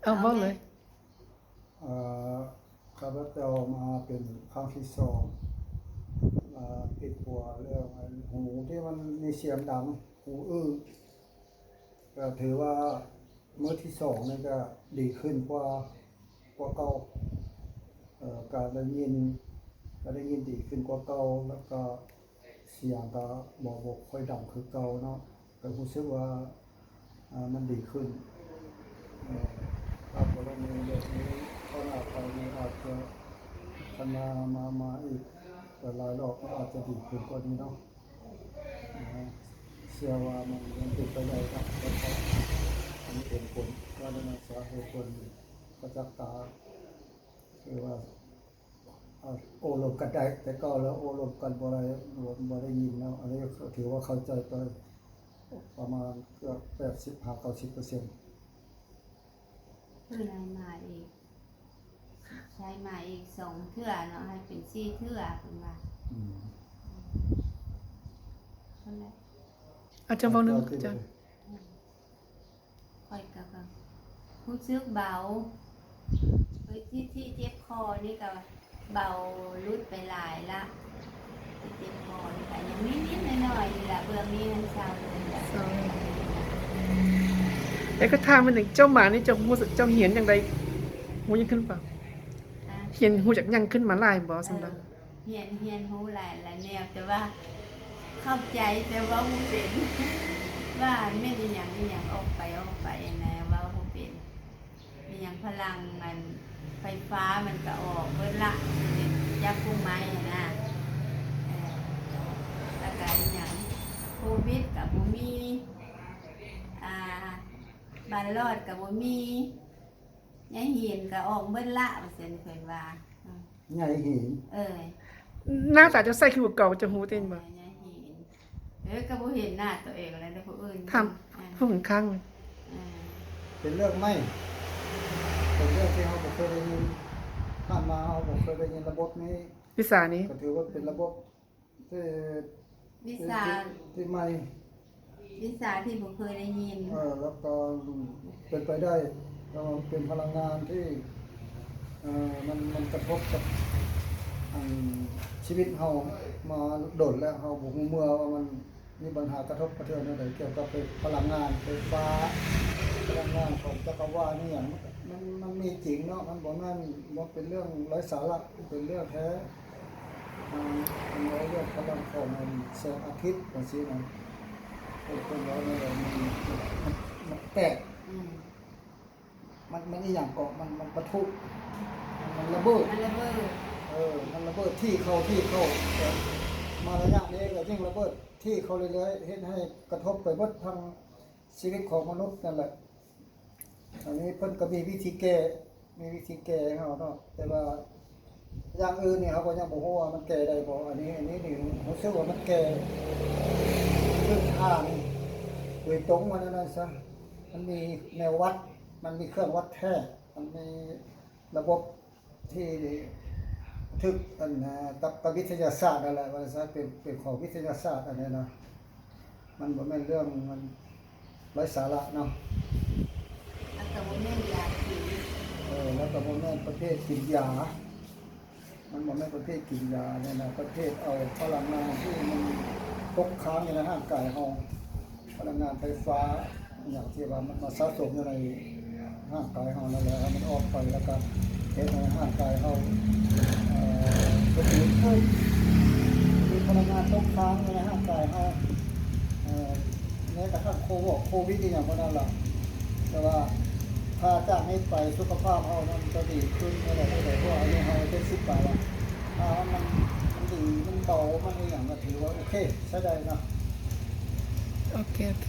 ເອົາ ເວົ້າເລີຍ. ເອີ ຂ້າພະເຈົ້າມາເປັນຄັ້ງທີສອງ ມາຕິດປົວເລື່ອງອັນຫູທີ່ມັນມີສຽງດັງ ຫູອື້ ກໍຖືວ່າມື້ທີສອງນີ້ກໍດີຂຶ້ນກວ່າ ກວ່າເກົ່າ. ເອີ ການໄດ້ຍິນ ກໍໄດ້ຍິນດີຂຶ້ນກວ່າເກົ່າ ແລ້ວກໍ ສຽງກໍບໍ່ ບໍ່ຄ່ອຍດັງຄືເກົ່າເນາະ, ກໍຮູ້ສຶກວ່າ ອາ ມັນດີຂຶ້ນ. ເອີ ຖ້າກໍລະນີແບບນີ້ ຄາວໜ້າໄປນີ້ອາດຈະ ຄັນມາ ມາ ມາອີກຫຼາຍໆລອບ ກໍອາດຈະດີຂຶ້ນກວ່ານີ້ເນາະ. ອາ ເຊື່ອວ່າມັນຍັງເປັນໄປໄດ້ເນາະ, ແຕ່ກໍອັນນີ້ເປັນຜົນ ວ່າແນວນັ້ນຊະ ເຫດຜົນປະຈັກຕາ ຄືວ່າ ອາ ໂອ້ລົມກັນໄດ້, ແຕ່ເກົ່າແລ້ວໂອ້ລົມກັນບໍ່ໄດ້ ບໍ່ ບໍ່ໄດ້ຍິນເນາະ. ອັນນີ້ຖືວ່າເຂົ້າໃຈໄປປະມານເກືອບແປດສິບຫາເກົ້າສິບເປີເຊັນ. ເພິ່ນໃຫ້ມາອີກ ໃຊ້ມາອີກສອງເທື່ອເນາະ, ໃຫ້ເປັນສີ່ເທື່ອເພິ່ນວ່າ. ອືມ ນັ້ນແຫຼະ. ອາຈານເວົ້ານຳ ອາຈານ. ອືມ. ຂ້ອຍກໍ ກໍຮູ້ສຶກເບົາ, ເອີຍ ທີ່ ທີ່ເຈັບຄໍນີ້ກໍເບົາຫຼຸດໄປຫຼາຍລະ, ທີ່ເຈັບຄໍນີ້ກໍຍັງນິດໆໜ້ອຍໆນີ້ລະ, ເບື້ອງນີ້ມັນເຊົາເລີຍລະ. ເຊົາ. ແລ້ວກໍຖາມໜຶ່ງ ເຈົ້າມານີ້ ເຈົ້າຮູ້ສຶກ ເຈົ້າຮຽນຈັ່ງໃດ? ຮູ້ຫຍັງຂຶ້ນບໍ່? ຮະ? ຮຽນຮູ້ຈັກຫຍັງຂຶ້ນມາຫຼາຍບໍ່? ເອີ ສຳລັບ ຮຽນ ຮຽນຮູ້ຫຼາຍ ຫຼາຍແນວ, ແຕ່ວ່າເຂົ້າໃຈ ແຕ່ເວົ້າບໍ່ເປັນ ວ່າແມ່ນອີ່ຫຍັງ ອີ່ຫຍັງ ອອກໄປ ອອກໄປນະ, ເວົ້າບໍ່ເປັນ. ອີ່ຫຍັງພະລັງອັນໄຟຟ້າມັນກະອອກເບິດລະ, ຈັບພວງໄມ້ຫັ້ນນະ. ເອີ ແລ້ວກະອີ່ຫຍັງ ໂຄວິດກະບໍ່ມີ, ອາ ບານລອດກະບໍ່ມີ. ຍາຍຫີນກໍອອກເບິດລະ ວ່າຊັ້ນເພິ່ນວ່າ. ອືມ ຍາຍຫີນ. ເອີ ໜ້າຕາເຈົ້າໃສຄືເກົ່າ ເຈົ້າຮູ້ເຕັນບໍ່? ເອີ ຍາຍຫີນ. ເອີ ກໍບໍ່ເຫັນໜ້າຕົວເອງແລ້ວເດ້ ຜູ້ອື່ນ. ຖາມ ເອີ ຜູ້ຂ້າງໆ. ເອີ ເປັນເລື່ອງໃໝ່, ເປັນເລື່ອງທີ່ເຮົາບໍ່ເຄີຍໄດ້ຍິນ, ຜ່ານມາເຮົາບໍ່ເຄີຍໄດ້ຍິນລະບົບນີ້. ວິຊານີ້ ກໍຖືວ່າເປັນລະບົບ ທີ່ ວິຊາ ທີ່ ທີ່ໃໝ່, ວິຊາທີ່ບໍ່ເຄີຍໄດ້ຍິນ. ເອີ ແລ້ວກໍເປັນໄປໄດ້ ກໍເປັນພະລັງງານທີ່ ເອີ ມັນ ມັນກະທົບກັບ ອັນ ຊີວິດເຮົາມາດົນແລ້ວ, ເຮົາບໍ່ຮູ້ເມື່ອວ່າມັນມີບັນຫາກະທົບກະເທືອນແນວໃດ ກ່ຽວກັບພະລັງງານໄຟຟ້າ, ພະລັງງານຂອງຈັກກະວານອີ່ຫຍັງ, ມັນ ມັນມີຈິງເນາະ, ມັນບໍ່ແມ່ນ ບໍ່ເປັນເລື່ອງໄຮ້ສາລະ, ມັນເປັນເລື່ອງແທ້. ມັນ ມັນເວົ້າເລື່ອງພະລັງຂອງແສງອາທິດຈັ່ງຊີ້ນະ, ເພິ່ນ ເພິ່ນເວົ້າແນວໃດ ມັນ ມັນ ມັນແຕກ. ອືມ ມັນ ມັນອີ່ຫຍັງເກາະ ມັນ ມັນປະທຸ ມັນລະເບີດ ມັນລະເບີດ. ເອີ ມັນລະເບີດທີ່ເຂົ້າ ທີ່ເຂົ້າ, ແຕ່ມາໄລຍະນີ້ກໍຍິ່ງລະເບີດທີ່ເຂົ້າເລື້ອຍໆ ເຮັດໃຫ້ກະທົບໄປເບິດທັງຊີວິດຂອງມະນຸດນັ້ນແຫຼະ. ອັນນີ້ເພິ່ນກໍມີວິທີແກ້ ມີວິທີແກ້ໃຫ້ເຮົາເນາະ, ແຕ່ວ່າຢ່າງອື່ນນີ້ເຮົາກໍຍັງບໍ່ຮູ້ວ່າມັນແກ້ໄດ້ບໍ່. ອັນນີ້ ອັນນີ້ນີ້ຮູ້ສຶກວ່າມັນແກ້ພື້ນຖານໂດຍຕົງ ວ່າແນວນັ້ນຊະ. ມັນມີແນວວັດ ມັນມີເຄື່ອງວັດແທກ ມັນມີລະບົບທີ່ຖືກ ອັນ ຕຳກະວິທະຍາສາດນັ້ນແຫຼະ ວ່າຊັ້ນ ເປັນ ເປັນຂອງວິທະຍາສາດອັນນີ້ນະ. ມັນບໍ່ແມ່ນເລື່ອງມັນໄຮ້ສາລະເນາະ. ແລ້ວກໍບໍ່ແມ່ນຢາກິນ. ເອີ ແລ້ວກໍບໍ່ແມ່ນປະເພດກິນຢາ. ມັນບໍ່ແມ່ນປະເພດກິນຢາແນວໃດ, ປະເພດເອົາພະລັງງານທີ່ມັນຕົກຄ້າງຢູ່ໃນຮ່າງກາຍເຮົາ, ພະລັງງານໄຟຟ້າ ຫຍັງທີ່ວ່າມັນມາສະສົມຢູ່ໃນຮ່າງກາຍເຮົານັ້ນແຫຼະ ໃຫ້ມັນອອກໄປ ແລ້ວກໍເຮັດໃຫ້ຮ່າງກາຍເຮົາ ເອີ ສົມບູນຂຶ້ນ. ມີພະລັງງານຕົກຄ້າງຢູ່ໃນຮ່າງກາຍເຮົາ ເອີ ແມ້ກະທັ່ງໂຄວອກໂຄວິດອີ່ຫຍັງພວກນັ້ນລະ. ແຕ່ວ່າຖ້າຈາກນີ້ໄປສຸຂະພາບເຮົາມັນຈະດີຂຶ້ນເມື່ອໃດ ເມື່ອໃດ ເພາະວ່າອາຍຸເຮົາເຈັດສິບປາຍລະ. ຖ້າມັນ ມັນດີ ມັນເບົາ ມັນອີ່ຫຍັງ ກໍຖືວ່າໂອເຄ ໃຊ້ໄດ້ນະ. ໂອເຄ ໂອເຄ.